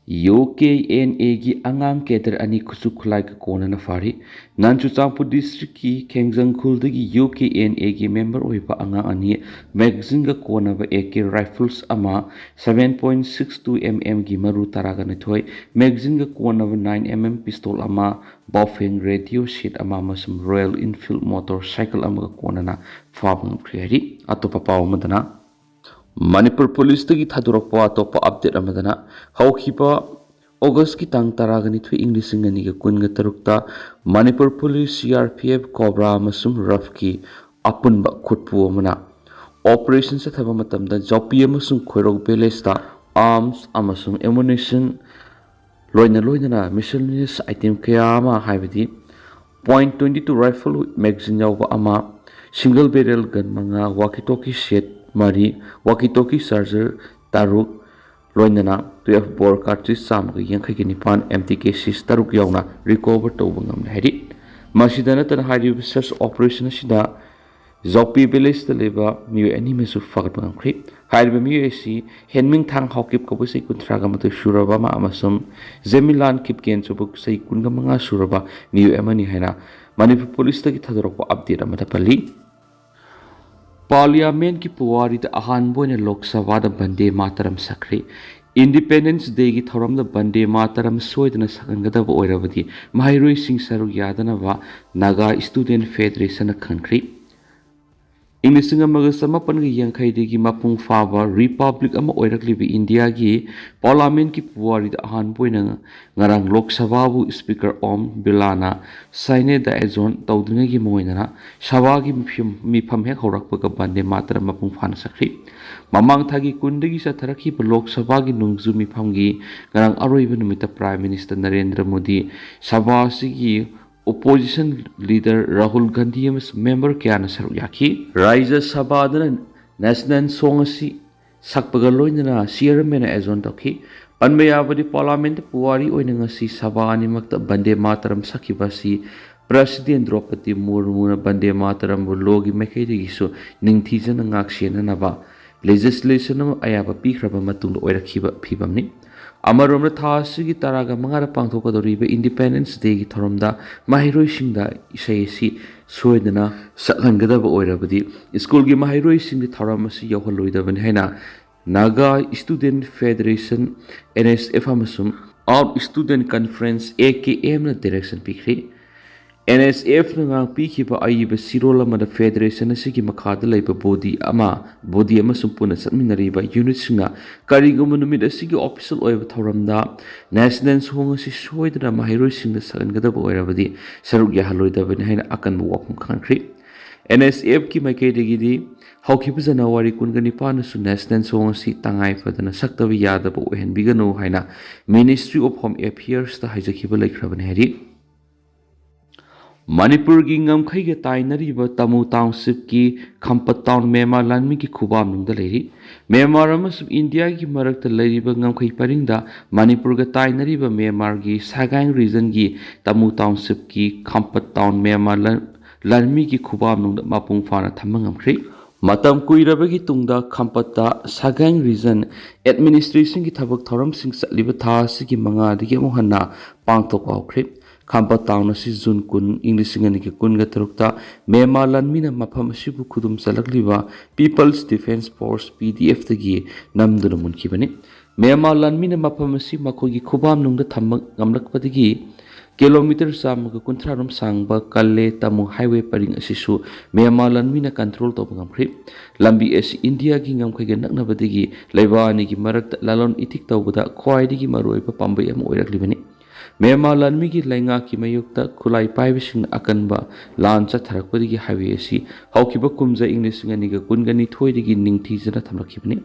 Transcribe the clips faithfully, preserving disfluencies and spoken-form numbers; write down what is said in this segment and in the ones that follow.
U K and ꯑꯦꯒꯤ ꯑꯉꯥꯡ cadre ꯑꯅꯤ ꯈꯨꯠꯁꯨ ꯈꯨꯠꯂꯥꯏꯒ ꯀꯣꯟꯅꯅ ꯐꯥꯔꯤ꯫ ꯅꯟ ꯆꯨꯔꯆꯥꯟꯄꯨꯔ ꯗꯤꯁꯇ꯭ꯔꯤꯛꯀꯤ ꯈꯦꯡꯖꯪꯈꯨꯜꯗꯒꯤ ꯌꯨ ꯀꯦ ꯑꯦꯟ ꯑꯦꯒꯤ ꯃꯦꯝꯕꯔ ꯑꯣꯏꯕ ꯑꯉꯥꯡ ꯑꯅꯤ ꯃꯦꯒꯥꯖꯤꯟꯒ ꯀꯣꯟꯅꯕ ꯑꯦ ꯀꯦ ꯔꯥꯏꯐꯜꯁ ꯑꯃ, seven point six two M ꯑꯦꯝꯒꯤ ꯃꯔꯨ ꯇꯔꯥꯒ ꯅꯤꯊꯣꯏ, ꯃꯦꯒꯥꯖꯤꯟꯒ ꯀꯣꯟꯅꯕ ꯅꯥꯏꯟ ꯑꯦꯝ ꯑꯦꯝ ꯄꯤꯁꯇꯣꯜ ꯑꯃ, ꯕꯥꯎꯐꯦꯡ ꯔꯦꯗꯤꯑꯣ ꯁꯦꯠ ꯑꯃ ꯑꯃꯁꯨꯡ ꯔꯣꯌꯦꯜ ꯏꯟꯐꯤꯜꯗ ꯃꯣꯇꯣꯔ ꯁꯥꯏꯀꯜ ꯑꯃꯒ ꯀꯣꯟꯅꯅ ꯐꯥꯕ ꯉꯝꯈ꯭ꯔꯦ ꯍꯥꯏꯔꯤ꯫ ꯑꯇꯣꯞꯄ ꯄꯥꯎ ꯑꯃꯗꯅ, ꯃꯅꯤꯄꯨꯔ ꯄꯨꯂꯤꯁꯇꯒꯤ ꯊꯥꯗꯣꯔꯛꯄ ꯑꯇꯣꯞꯄ ꯑꯞꯗꯦꯠ ꯑꯃꯗꯅ, ꯍꯧꯈꯤꯕ ꯑꯣꯒꯁꯀꯤ ꯇꯥꯡ ꯇꯔꯥꯒ ꯅꯤꯊꯣꯏ, ꯏꯪ ꯂꯤꯁꯤꯡ ꯑꯅꯤꯒ ꯀꯨꯟꯒ ꯇꯔꯨꯛꯇ Manipur police, C R P F, cobra ꯑꯃꯁꯨꯡ ꯔꯐꯀꯤ ꯑꯄꯨꯟꯕ ꯈꯨꯠꯄꯨ ꯑꯃꯅ ꯑꯣꯄꯔꯦꯁꯟ ꯆꯠꯊꯕ ꯃꯇꯝꯗ ꯖꯥꯎꯄꯤ ꯑꯃꯁꯨꯡ ꯈꯣꯏꯔꯧ ꯚꯤꯂꯦꯖꯇ ꯑꯥꯔꯝꯁ ꯑꯃꯁꯨꯡ ꯑꯦꯃꯨꯅꯤꯁꯟ ꯂꯣꯏꯅ ꯂꯣꯏꯅꯅ ꯃꯤꯁꯦꯂꯤꯅꯤꯌꯁ ꯑꯥꯏꯇꯦꯝ ꯀꯌꯥ ꯑꯃ, ꯍꯥꯏꯕꯗꯤ point twenty two rifle with magazine ꯌꯥꯎꯕ ꯑꯃ, ꯁꯤꯡꯒꯜ ꯕꯦꯔꯦꯜ ꯒꯟ ꯃꯉꯥ, ꯋꯥꯀꯤ ꯇꯣꯀꯤ ꯁꯦꯠ ꯃꯔꯤ, ꯋꯥꯀꯤ ꯇꯣꯀꯤ ꯆꯥꯔꯖꯔ ꯇꯔꯨꯛ, ꯂꯣꯏꯅꯅ ꯇꯨꯌꯦꯜꯐ ꯕꯣꯔ ꯀꯥꯔꯇ꯭ꯔꯤꯖ ꯆꯥꯝꯃꯒ ꯌꯥꯡꯈꯩꯒ ꯅꯤꯄꯥꯟ, ꯑꯦꯝ ꯇꯤ ꯀꯦ ꯁꯤꯁ ꯇꯔꯨꯛ ꯌꯥꯎꯅ ꯔꯤꯀꯣꯚꯔ ꯇꯧꯕ ꯉꯝꯂꯦ ꯍꯥꯏꯔꯤ꯫ ꯃꯁꯤꯗ ꯅꯠꯇꯅ ꯍꯥꯏꯔꯤꯕ ꯁꯔꯆ ꯑꯣꯄꯔꯦꯁꯟ ꯑꯁꯤꯗ ꯖꯥꯎꯄꯤ ꯚꯤꯂꯦꯖꯇ ꯂꯩꯕ ꯃꯤꯑꯣꯏ ꯑꯅꯤ ꯑꯃꯁꯨ ꯐꯥꯒꯠꯄ ꯉꯝꯈ꯭ꯔꯤ꯫ ꯍꯥꯏꯔꯤꯕ ꯃꯤꯑꯣꯏ ꯑꯁꯤ ꯍꯦꯟꯃꯤꯡ ꯊꯥꯡ ꯍꯥꯎꯀꯤꯞ ꯀꯧꯕ ꯆꯍꯤ ꯀꯨꯟꯊ꯭ꯔꯥꯒ ꯃꯥꯊꯣꯏ ꯁꯨꯔꯕ ꯑꯃ ꯑꯃꯁꯨꯡ ꯖꯦꯃꯤꯂꯥꯟ ꯀꯤꯞꯀꯦꯟ ꯆꯨꯕꯨꯛ ꯆꯍꯤ ꯀꯨꯟꯒ ꯃꯉꯥ ꯁꯨꯔꯕ ꯃꯤꯑꯣꯏ ꯑꯃꯅꯤ ꯍꯥꯏꯅ ꯃꯅꯤꯄꯨꯔ ꯄꯨꯂꯤꯁꯇꯒꯤ ꯊꯥꯗꯣꯔꯛꯄ ꯑꯞꯗꯦꯠ ꯑꯃꯗ ꯄꯜꯂꯤ꯫ ꯄꯥꯔꯂꯤꯌꯥꯃꯦꯟꯠꯀꯤ ꯄꯨꯋꯥꯔꯤꯗ ꯑꯍꯥꯟꯕ ꯑꯣꯏꯅ ꯂꯣꯛ ꯁꯚꯥꯗ ꯕꯟꯗꯦ ꯃꯥꯇꯔꯝ ꯁꯛꯈ꯭ꯔꯦ꯫ ꯏꯟꯗꯤꯄꯦꯟꯗꯦꯟꯁ ꯗꯦꯒꯤ ꯊꯧꯔꯝꯗ ꯕꯟꯗꯦ ꯃꯥꯇꯔꯝ ꯁꯣꯏꯗꯅ ꯁꯛꯍꯟꯒꯗꯕ ꯑꯣꯏꯔꯕꯗꯤ ꯃꯍꯩꯔꯣꯏꯁꯤꯡ ꯁꯔꯨꯛ ꯌꯥꯗꯅꯕ ꯅꯥꯒꯥ ꯁ꯭ꯇꯨꯗꯦꯟꯠ ꯐꯦꯗꯔꯦꯁꯟꯅ ꯈꯟꯈ꯭ꯔꯤ꯫ ꯏꯪ ꯂꯤꯁꯤꯡ ꯑꯃꯒ ꯆꯃꯥꯄꯟꯒ ꯌꯥꯡꯈꯩꯗꯒꯤ ꯃꯄꯨꯡ ꯐꯥꯕ ꯔꯤꯄꯕ꯭ꯂꯤꯛ ꯑꯃ ꯑꯣꯏꯔꯛꯂꯤꯕ ꯏꯟꯗꯤꯌꯥꯒꯤ ꯄꯥꯔꯂꯤꯌꯥꯃꯦꯟꯠꯀꯤ ꯄꯨꯋꯥꯔꯤꯗ ꯑꯍꯥꯟꯕ ꯑꯣꯏꯅ ꯉꯔꯥꯡ ꯂꯣꯛ ꯁꯚꯥꯕꯨ ꯁ꯭ꯄꯤꯀꯔ ꯑꯣꯝ ꯕꯤꯔꯂꯥꯅ ꯁꯥꯏꯅꯦ ꯗ ꯑꯦꯖꯣꯟ ꯇꯧꯗ꯭ꯔꯤꯉꯩꯒꯤ ꯃꯣꯏꯅꯅ ꯁꯚꯥꯒꯤ ꯃꯤꯐꯝ, ꯃꯤꯐꯝ ꯍꯦꯛ ꯍꯧꯔꯛꯄꯒ ꯕꯟꯗꯦ ꯃꯥꯇꯔꯝ ꯃꯄꯨꯡ ꯐꯥꯅ ꯁꯛꯈ꯭ꯔꯤ꯫ ꯃꯃꯥꯡ ꯊꯥꯒꯤ ꯀꯨꯟꯗꯒꯤ ꯆꯠꯊꯔꯛꯈꯤꯕ ꯂꯣꯛ ꯁꯚꯥꯒꯤ ꯅꯣꯡꯖꯨ ꯃꯤꯐꯝꯒꯤ ꯉꯔꯥꯡ ꯑꯔꯣꯏꯕ ꯅꯨꯃꯤꯠꯇ ꯄ꯭ꯔꯥꯏꯝ ꯃꯤꯅꯤꯁꯇꯔ ꯅꯔꯦꯟꯗ꯭ꯔ ꯃꯣꯗꯤ, ꯁꯚꯥ ꯑꯁꯤꯒꯤ ꯑꯣꯄꯣꯖꯤꯁꯟ ꯂꯤꯗꯔ ꯔꯥꯍꯨꯜ ꯒꯥꯟꯙꯤ ꯑꯃꯁꯨꯡ ꯃꯦꯝꯕꯔ ꯀꯌꯥꯅ ꯁꯔꯨꯛ ꯌꯥꯈꯤ꯫ ꯔꯥꯖ꯭ꯌ ꯁꯚꯥꯗꯅ ꯅꯦꯁꯅꯦꯜ ꯁꯣꯡ ꯑꯁꯤ ꯁꯛꯄꯒ ꯂꯣꯏꯅꯅ ꯆꯤꯌꯔꯃꯦꯟꯅ ꯑꯦꯖꯣꯟ ꯇꯧꯈꯤ꯫ ꯄꯟꯕ ꯌꯥꯕꯗꯤ, ꯄꯥꯔꯂꯤꯌꯥꯃꯦꯟꯠꯇ ꯄꯨꯋꯥꯔꯤ ꯑꯣꯏꯅ ꯉꯁꯤ ꯁꯚꯥ ꯑꯅꯤꯃꯛꯇ ꯕꯟꯗꯦ ꯃꯥꯇꯔꯝ ꯁꯛꯈꯤꯕ ꯑꯁꯤ ꯄ꯭ꯔꯦꯁꯤꯗꯦꯟꯠ ꯗ꯭ꯔꯧꯄꯗꯤ ꯃꯨꯔꯃꯨꯅ ꯕꯟꯗꯦ ꯃꯥꯇꯔꯝꯕꯨ ꯂꯣꯒꯤ ꯃꯥꯏꯀꯩꯗꯒꯤꯁꯨ ꯅꯤꯡꯊꯤꯖꯅ ꯉꯥꯛꯁꯦꯟꯅꯅꯕ ꯂꯦꯖꯤꯁꯂꯦꯁꯟ ꯑꯃ ꯑꯌꯥꯕ ꯄꯤꯈ꯭ꯔꯕ ꯃꯇꯨꯡꯗ ꯑꯣꯏꯔꯛꯈꯤꯕ ꯐꯤꯕꯝꯅꯤ꯫ ꯑꯃꯔꯣꯝꯗ, ꯊꯥ ꯑꯁꯤꯒꯤ ꯇꯔꯥꯒ ꯃꯉꯥꯗ ꯄꯥꯡꯊꯣꯛꯀꯗꯧꯔꯤꯕ ꯏꯟꯗꯤꯄꯦꯟꯗꯦꯟꯁ ꯗꯦꯒꯤ ꯊꯧꯔꯝꯗ ꯃꯍꯩꯔꯣꯏꯁꯤꯡꯗ ꯏꯁꯩ ꯑꯁꯤ ꯁꯣꯏꯗꯅ ꯁꯛꯍꯟꯒꯗꯕ ꯑꯣꯏꯔꯕꯗꯤ ꯁ꯭ꯀꯨꯜꯒꯤ ꯃꯍꯩꯔꯣꯏꯁꯤꯡꯗꯤ ꯊꯧꯔꯝ ꯑꯁꯤ ꯌꯥꯎꯍꯜꯂꯣꯏꯗꯕꯅꯤ ꯍꯥꯏꯅ Naga student federation, N S F, ꯑꯃꯁꯨꯡ ꯑꯥꯎꯠ ꯁ꯭ꯇꯨꯗꯦꯟꯠ ꯀꯟꯐꯔꯦꯟꯁ, ꯑꯦ ꯀꯦ ꯑꯦꯝꯅ ꯗꯤꯔꯦꯛꯁꯟ ꯄꯤꯈ꯭ꯔꯤ꯫ ꯑꯦꯟ ꯑꯦꯁ ꯑꯦꯐꯅ ꯉꯥꯛꯄꯤꯈꯤꯕ ꯑꯏꯕ ꯆꯦꯔꯣꯜ ꯑꯃꯗ ꯐꯦꯗꯔꯦꯁꯟ ꯑꯁꯤꯒꯤ ꯃꯈꯥꯗ ꯂꯩꯕ ꯕꯣꯗꯤ ꯑꯃ, ꯕꯣꯗꯤ ꯑꯃꯁꯨꯡ ꯄꯨꯟꯅ ꯆꯠꯃꯤꯟꯅꯔꯤꯕ ꯌꯨꯅꯤꯠꯁꯤꯡꯅ ꯀꯔꯤꯒꯨꯝꯕ ꯅꯨꯃꯤꯠ ꯑꯁꯤꯒꯤ ꯑꯣꯐꯤꯁꯤꯌꯦꯜ ꯑꯣꯏꯕ ꯊꯧꯔꯝꯗ ꯅꯦꯁꯅꯦꯜ ꯁꯣꯡ ꯑꯁꯤ ꯁꯣꯏꯗꯅ ꯃꯍꯩꯔꯣꯏꯁꯤꯡꯗ ꯁꯛꯍꯟꯒꯗꯕ ꯑꯣꯏꯔꯕꯗꯤ ꯁꯔꯨꯛ ꯌꯥꯍꯜꯂꯣꯏꯗꯕꯅꯤ ꯍꯥꯏꯅ ꯑꯀꯟꯕ ꯋꯥꯐꯝ ꯈꯪꯍꯟꯈ꯭ꯔꯤ꯫ ꯑꯦꯟ ꯑꯦꯁ ꯑꯦꯐꯀꯤ ꯃꯥꯏꯀꯩꯗꯒꯤꯗꯤ ꯍꯧꯈꯤꯕ ꯖꯅꯋꯥꯔꯤ ꯀꯨꯟꯒ ꯅꯤꯄꯥꯟꯗꯁꯨ ꯅꯦꯁꯅꯦꯜ ꯁꯣꯡ ꯑꯁꯤ ꯇꯉꯥꯏ ꯐꯗꯅ ꯁꯛꯇꯕ ꯌꯥꯗꯕ ꯑꯣꯏꯍꯟꯕꯤꯒꯅꯨ ꯍꯥꯏꯅ ꯃꯤꯅꯤꯁꯇ꯭ꯔꯤ ꯑꯣꯐ ꯍꯣꯝ ꯑꯦꯐꯤꯌꯔꯁꯇ ꯍꯥꯏꯖꯈꯤꯕ ꯂꯩꯈ꯭ꯔꯕꯅꯤ ꯍꯥꯏꯔꯤ꯫ ꯃꯅꯤꯄꯨꯔꯒꯤ ꯉꯝꯈꯩꯒ ꯇꯥꯏꯅꯔꯤꯕ ꯇꯥꯃꯨ ꯇꯥꯎꯟꯁꯤꯞꯀꯤ ꯈꯝꯄꯠ ꯇꯥꯎꯟ ꯃ꯭ꯌꯥꯟꯃꯥꯔ ꯂꯥꯟꯃꯤꯒꯤ ꯈꯨꯕꯥꯝꯅꯨꯡꯗ ꯂꯩꯔꯤ꯫ ꯃ꯭ꯌꯥꯟꯃꯥꯔ ꯑꯃꯁꯨꯡ ꯏꯟꯗꯤꯌꯥꯒꯤ ꯃꯔꯛꯇ ꯂꯩꯔꯤꯕ ꯉꯝꯈꯩ ꯄꯔꯤꯡꯗ ꯃꯅꯤꯄꯨꯔꯒ ꯇꯥꯏꯅꯔꯤꯕ ꯃ꯭ꯌꯥꯟꯃꯥꯔꯒꯤ ꯁꯥꯒꯥꯡ ꯔꯤꯖꯟꯒꯤ ꯇꯥꯃꯨ ꯇꯥꯎꯟꯁꯤꯞꯀꯤ ꯈꯝꯄꯠ ꯇꯥꯎꯟ ꯃ꯭ꯌꯥꯟꯃꯥꯔ ꯂꯥꯟ-, ꯂꯥꯟꯃꯤꯒꯤ ꯈꯨꯕꯥꯝꯅꯨꯡꯗ ꯃꯄꯨꯡ ꯐꯥꯅ ꯊꯝꯕ ꯉꯝꯈ꯭ꯔꯦ꯫ ꯃꯇꯝ ꯀꯨꯏꯔꯕꯒꯤ ꯇꯨꯡꯗ ꯈꯝꯄꯠꯇ ꯁꯥꯒꯥꯡ ꯔꯤꯖꯟ ꯑꯦꯗꯃꯤꯅꯤꯁꯇ꯭ꯔꯦꯁꯟꯒꯤ ꯊꯕꯛ ꯊꯧꯔꯝꯁꯤꯡ ꯆꯠꯂꯤꯕ ꯊꯥ ꯑꯁꯤꯒꯤ ꯃꯉꯥꯗꯒꯤ ꯑꯃꯨꯛ ꯍꯟꯅ ꯄꯥꯡꯊꯣꯛꯄ ꯍꯧꯈ꯭ꯔꯦ꯫ ꯈꯝꯄꯠ ꯇꯥꯎꯟ ꯑꯁꯤ ꯖꯨꯟ ꯀꯨꯟ, ꯏꯪ ꯂꯤꯁꯤꯡ ꯑꯅꯤꯒ ꯀꯨꯟꯒ ꯇꯔꯨꯛꯇ ꯃ꯭ꯌꯥꯟꯃꯥꯔ ꯂꯥꯟꯃꯤꯅ ꯃꯐꯝ ꯑꯁꯤꯕꯨ ꯈꯨꯗꯨꯝ ꯆꯜꯂꯛꯂꯤꯕ People's Defence Force, ꯄꯤ ꯗꯤ ꯑꯦꯐꯇꯒꯤ ꯅꯝꯗꯨꯅ ꯃꯨꯟꯈꯤꯕꯅꯤ꯫ ꯃ꯭ꯌꯥꯟꯃꯥꯔ ꯂꯥꯟꯃꯤꯅ ꯃꯐꯝ ꯑꯁꯤ ꯃꯈꯣꯏꯒꯤ ꯈꯨꯕꯥꯝꯅꯨꯡꯗ ꯊꯝꯕ ꯉꯝꯂꯛꯄꯗꯒꯤ ꯀꯤꯂꯣꯃꯤꯇꯔ ꯆꯥꯝꯃꯒ ꯀꯨꯟꯊ꯭ꯔꯥ ꯔꯣꯝ ꯁꯥꯡꯕ ꯀꯜꯂꯦ ꯇꯥꯃꯨ ꯍꯥꯏꯋꯦ ꯄꯔꯤꯡ ꯑꯁꯤꯁꯨ ꯃ꯭ꯌꯥꯟꯃꯥꯔ ꯂꯥꯟꯃꯤꯅ ꯀꯟꯇ꯭ꯔꯣꯜ ꯇꯧꯕ ꯉꯝꯈ꯭ꯔꯦ꯫ ꯂꯝꯕꯤ ꯑꯁꯤ ꯏꯟꯗꯤꯌꯥꯒꯤ ꯉꯝꯈꯩꯒ ꯅꯛꯅꯕꯗꯒꯤ ꯂꯩꯕꯥꯛ ꯑꯅꯤꯒꯤ ꯃꯔꯛꯇ ꯂꯂꯣꯟ ꯏꯇꯤꯛ ꯇꯧꯕꯗ ꯈ꯭ꯋꯥꯏꯗꯒꯤ ꯃꯔꯨꯑꯣꯏꯕ ꯄꯥꯝꯕꯩ ꯑꯃ ꯑꯣꯏꯔꯛꯂꯤꯕꯅꯤ꯫ ꯃ꯭ꯌꯥꯟꯃꯥꯔ ꯂꯥꯟꯃꯤꯒꯤ ꯂꯩꯉꯥꯛꯀꯤ ꯃꯥꯌꯣꯛꯇ ꯈꯨꯠꯂꯥꯏ ꯄꯥꯏꯕꯁꯤꯡꯅ ꯑꯀꯟꯕ ꯂꯥꯟ ꯆꯠꯊꯔꯛꯄꯗꯒꯤ ꯍꯥꯏꯋꯦ ꯑꯁꯤ ꯍꯧꯈꯤꯕ ꯀꯨꯝꯖꯥ ꯏꯪ ꯂꯤꯁꯤꯡ ꯑꯅꯤꯒ ꯀꯨꯟꯒ ꯅꯤꯊꯣꯏꯗꯒꯤ ꯅꯤꯡꯊꯤꯖꯅ ꯊꯝꯂꯛꯈꯤꯕꯅꯤ꯫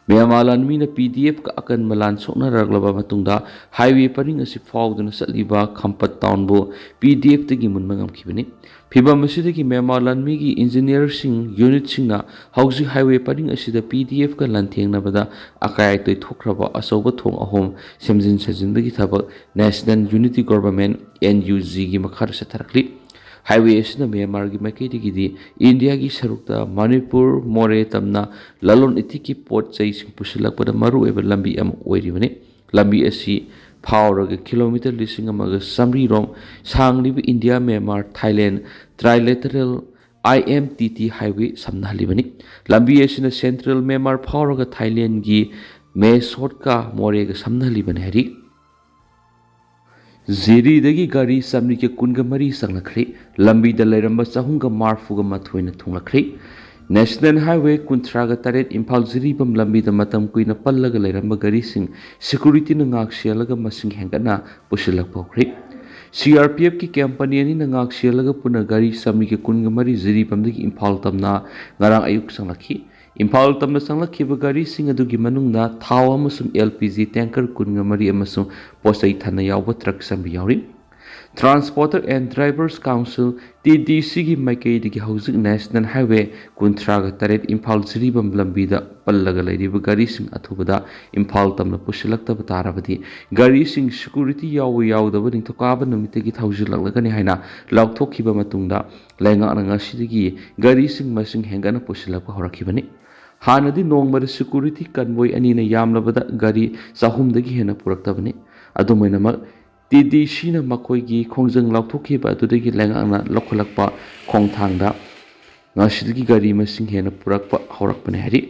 ꯃ꯭ꯌꯥꯟꯃꯥꯔ ꯂꯥꯟꯃꯤꯅ ꯄꯤ ꯗꯤ ꯑꯦꯐꯀ ꯑꯀꯟꯕ ꯂꯥꯟ ꯁꯣꯛꯅꯔꯛꯂꯕ ꯃꯇꯨꯡꯗ ꯍꯥꯏꯋꯦ ꯄꯔꯤꯡ ꯑꯁꯤ ꯐꯥꯎꯗꯨꯅ ꯆꯠꯂꯤꯕ ꯈꯝꯄꯠ ꯇꯥꯎꯟꯕꯨ ꯄꯤ ꯗꯤ ꯑꯦꯐꯇꯒꯤ ꯃꯨꯟꯕ ꯉꯝꯈꯤꯕꯅꯤ꯫ ꯐꯤꯚꯝ ꯑꯁꯤꯗꯒꯤ ꯃ꯭ꯌꯥꯟꯃꯥꯔ ꯂꯥꯟꯃꯤꯒꯤ ꯏꯟꯖꯤꯅꯤꯌꯔꯁꯤꯡ ꯌꯨꯅꯤꯠꯁꯤꯡꯅ ꯍꯧꯖꯤꯛ ꯍꯥꯏꯋꯦ ꯄꯔꯤꯡ ꯑꯁꯤꯗ ꯄꯤ ꯗꯤ ꯑꯦꯐꯀ ꯂꯥꯟꯊꯦꯡꯅꯕꯗ ꯑꯀꯥꯏ ꯑꯇꯣꯏ ꯊꯣꯛꯈ꯭ꯔꯕ ꯑꯆꯧꯕ ꯊꯣꯡ ꯑꯍꯨꯝ ꯁꯦꯝꯖꯤꯟ ꯁꯥꯖꯤꯟꯕꯒꯤ ꯊꯕꯛ National Unity Government, N U ꯖꯤꯒꯤ ꯃꯈꯥꯗ ꯆꯠꯊꯔꯛꯂꯤ꯫ ꯍꯥꯏꯋꯦ ꯑꯁꯤꯅ ꯃ꯭ꯌꯥꯟꯃꯥꯔꯒꯤ ꯃꯥꯏꯀꯩꯗꯒꯤꯗꯤ ꯏꯟꯗꯤꯌꯥꯒꯤ ꯁꯔꯨꯛꯇ ꯃꯅꯤꯄꯨꯔ, ꯃꯣꯔꯦ ꯇꯝꯅ ꯂꯂꯣꯟ ꯏꯇꯤꯛꯀꯤ ꯄꯣꯠ ꯆꯩꯁꯤꯡ ꯄꯨꯁꯤꯜꯂꯛꯄꯗ ꯃꯔꯨꯑꯣꯏꯕ ꯂꯝꯕꯤ ꯑꯃ ꯑꯣꯏꯔꯤꯕꯅꯤ꯫ ꯂꯝꯕꯤ ꯑꯁꯤ ꯐꯥꯎꯔꯒ ꯀꯤꯂꯣꯃꯤꯇꯔ ꯂꯤꯁꯤꯡ ꯑꯃꯒ ꯆꯥꯃꯔꯤꯔꯣꯝ ꯁꯥꯡꯂꯤꯕ India, Myanmar, Thailand trilateral, I M T T highway ꯁꯝꯅꯍꯜꯂꯤꯕꯅꯤ꯫ ꯂꯝꯕꯤ ꯑꯁꯤꯅ ꯁꯦꯟꯇ꯭ꯔꯦꯜ ꯃ꯭ꯌꯥꯟꯃꯥꯔ ꯐꯥꯎꯔꯒ ꯊꯥꯏꯂꯦꯟꯒꯤ ꯃꯦꯁꯣꯠꯀ ꯃꯣꯔꯦꯒ ꯁꯝꯅꯍꯜꯂꯤꯕꯅꯤ ꯍꯥꯏꯔꯤ꯫ ꯖꯤꯔꯤꯗꯒꯤ ꯒꯥꯔꯤ ꯆꯥꯃꯔꯤꯒ ꯀꯨꯟꯒ ꯃꯔꯤ ꯆꯪꯂꯛꯈ꯭ꯔꯦ꯫ ꯂꯝꯕꯤꯗ ꯂꯩꯔꯝꯕ ꯆꯍꯨꯝꯒ ꯃꯔꯤꯐꯨꯒ ꯃꯥꯊꯣꯏꯅ ꯊꯨꯡꯂꯛꯈ꯭ꯔꯦ꯫ ꯅꯦꯁꯅꯦꯜ ꯍꯥꯏꯋꯦ ꯀꯨꯟꯊ꯭ꯔꯥꯒ ꯇꯔꯦꯠ ꯏꯝꯐꯥꯜ ꯖꯤꯔꯤꯕꯥꯝ ꯂꯝꯕꯤꯗ ꯃꯇꯝ ꯀꯨꯏꯅ ꯄꯜꯂꯒ ꯂꯩꯔꯝꯕ ꯒꯥꯔꯤꯁꯤꯡ ꯁꯦꯀꯨꯔꯤꯇꯤꯅ ꯉꯥꯛ ꯁꯦꯜꯂꯒ ꯃꯁꯤꯡ ꯍꯦꯟꯒꯠꯅ ꯄꯨꯁꯤꯜꯂꯛꯄ ꯍꯧꯈ꯭ꯔꯦ꯫ C R P F ꯀꯤ ꯀꯝꯄꯅꯤ ꯑꯅꯤꯅ ꯉꯥꯛ ꯁꯦꯜꯂꯒ ꯄꯨꯟꯅ ꯒꯥꯔꯤ ꯆꯥꯃꯔꯤꯒ ꯀꯨꯟꯒ ꯃꯔꯤ ꯖꯤꯔꯤꯕꯥꯝꯗꯒꯤ ꯏꯝꯐꯥꯜ ꯇꯝꯅ ꯉꯔꯥꯡ ꯑꯌꯨꯛ ꯆꯪꯂꯛꯈꯤ꯫ ꯏꯝꯐꯥꯜ ꯇꯝꯅ ꯆꯪꯂꯛꯈꯤꯕ ꯒꯥꯔꯤꯁꯤꯡ ꯑꯗꯨꯒꯤ ꯃꯅꯨꯡꯗ ꯊꯥꯎ ꯑꯃꯁꯨꯡ L P G tanker ꯀꯨꯟꯒ ꯃꯔꯤ ꯑꯃꯁꯨꯡ ꯄꯣꯠꯆꯩ ꯊꯟꯅ ꯌꯥꯎꯕ ꯇ꯭ꯔꯛ ꯆꯥꯃꯔꯤ ꯌꯥꯎꯔꯤ꯫ Transporter and Drivers Council, T D C ꯒꯤ ꯃꯥꯏꯀꯩꯗꯒꯤ ꯍꯧꯖꯤꯛ ꯅꯦꯁꯅꯦꯜ ꯍꯥꯏꯋꯦ ꯀꯨꯟꯊ꯭ꯔꯥꯒ ꯇꯔꯦꯠ ꯏꯝꯐꯥꯜ ꯖꯤꯔꯤꯕꯥꯝ ꯂꯝꯕꯤꯗ ꯄꯜꯂꯒ ꯂꯩꯔꯤꯕ ꯒꯥꯔꯤꯁꯤꯡ ꯑꯊꯨꯕꯗ ꯏꯝꯐꯥꯜ ꯇꯝꯅ ꯄꯨꯁꯤꯜꯂꯛꯇꯕ ꯇꯥꯔꯕꯗꯤ ꯒꯥꯔꯤꯁꯤꯡ ꯁꯦꯀꯨꯔꯤꯇꯤ ꯌꯥꯎꯕ ꯌꯥꯎꯗꯕ ꯅꯤꯡꯊꯧꯀꯥꯕ ꯅꯨꯃꯤꯠꯇꯒꯤ ꯊꯧꯖꯤꯜꯂꯛꯂꯒꯅꯤ ꯍꯥꯏꯅ ꯂꯥꯎꯊꯣꯛꯈꯤꯕ ꯃꯇꯨꯡꯗ ꯂꯩꯉꯥꯛꯅ ꯉꯁꯤꯗꯒꯤ ꯒꯥꯔꯤꯁꯤꯡ ꯃꯁꯤꯡ ꯍꯦꯟꯒꯠꯅ ꯄꯨꯁꯤꯜꯂꯛꯄ ꯍꯧꯔꯛꯈꯤꯕꯅꯤ꯫ ꯍꯥꯟꯅꯗꯤ ꯅꯣꯡꯃꯗ ꯁꯦꯀꯨꯔꯤꯇꯤ ꯀꯟꯚꯣꯏ ꯑꯅꯤꯅ ꯌꯥꯝꯂꯕꯗ ꯒꯥꯔꯤ ꯆꯍꯨꯝꯗꯒꯤ ꯍꯦꯟꯅ ꯄꯨꯔꯛꯇꯕꯅꯤ꯫ ꯑꯗꯨꯝ ꯑꯣꯏꯅꯃꯛ, T D C ꯅ ꯃꯈꯣꯏꯒꯤ ꯈꯣꯡꯖꯪ ꯂꯥꯎꯊꯣꯛꯈꯤꯕ ꯑꯗꯨꯗꯒꯤ ꯂꯩꯉꯥꯛꯅ ꯂꯧꯈꯠꯂꯛꯄ ꯈꯣꯡꯊꯥꯡꯗ ꯉꯁꯤꯗꯒꯤ ꯒꯥꯔꯤ ꯃꯁꯤꯡ ꯍꯦꯟꯅ ꯄꯨꯔꯛꯄ ꯍꯧꯔꯛꯄꯅꯤ ꯍꯥꯏꯔꯤ꯫